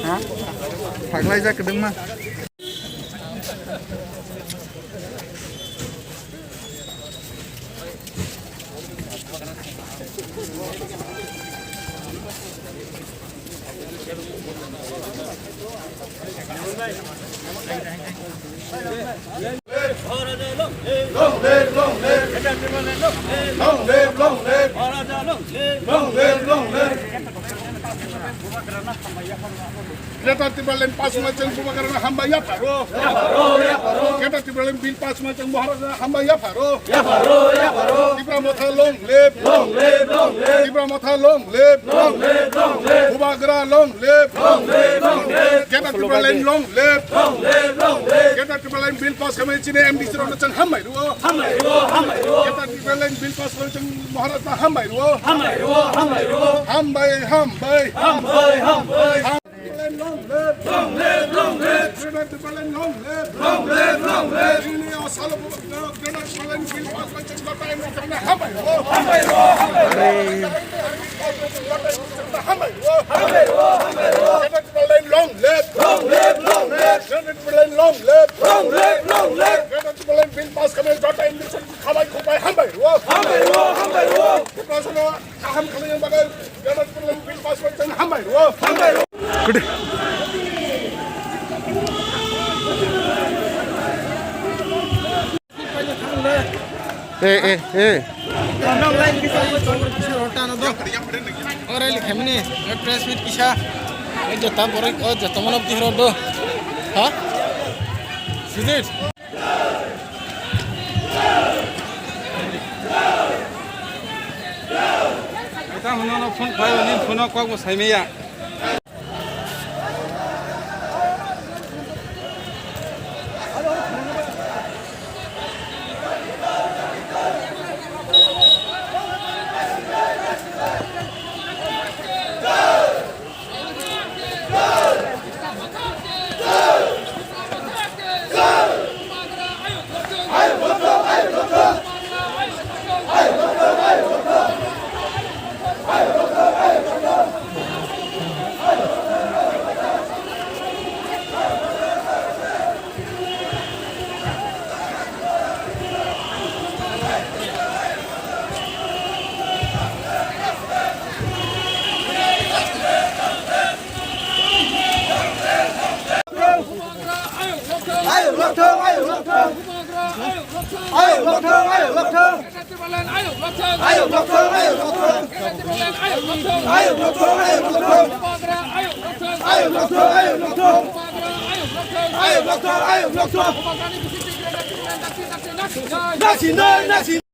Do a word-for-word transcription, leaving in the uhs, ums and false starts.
Ha? Phaklaijak kwbangma. Long live, long live. Long live, long live. Long live, long live. Greater Tipraland pass wngna chwng Bubagrano hambai yapharo. Yapharo, yapharo. Greater Tipraland bill pass wngna chwng Maharaja hambai yapharo. Yapharo, yapharo. Tipra Motha long live. Long live, long live. Tipra Motha long live. Long live, long live. Bubagra long live. Long live, long live. Greater Tipraland long live. Long live, long live. Greater Tipraland bill pass khamani chini M D C rokno chwng hambai rwo. Hambai rwo, hambai rwo. Greater Tipraland bill pass khamani chwng Maharaja hambai rwo. Hambai rwo, hambai rwo. Hambai, hambai. Hambai, hambai. Long live! Long live, long live! Greater Tipraland long live! Long live, long live! Ini asal Greater Tipraland bill pass khamani chwng hambai rwo. Hambai rwo, hambai rwo. Hambai rwo, hambai rwo. Greater Tipraland long live! Long live, long live! Greater Tipraland long live! Long live, long live! Greater Tipraland bill pass khamani joto M D C hambai khukbai hambai rwo. Hambai rwo, hambai rwo. Tiprasano kaham khlaina bagwi Greater Tipraland bill pass khamani chwng hambai rwo. Hambai rwo. Eh, eh, eh. Ore likhemini, press meet kisa. Eh, jota borok, oh, jota mano bihar do. Ha? Sujit. Kita hwnno phone khlai, phone kok bo saimaya. Ayuk lokthong, ayuk lokthong. Ayuk lokthong, ayuk lokthong. Ayuk lokthong, ayuk lokthong. Ayuk lokthong, ayuk lokthong. Ayuk lokthong, ayuk lokthong. Ayuk lokthong, ayuk lokthong. Nasinai, nasinai.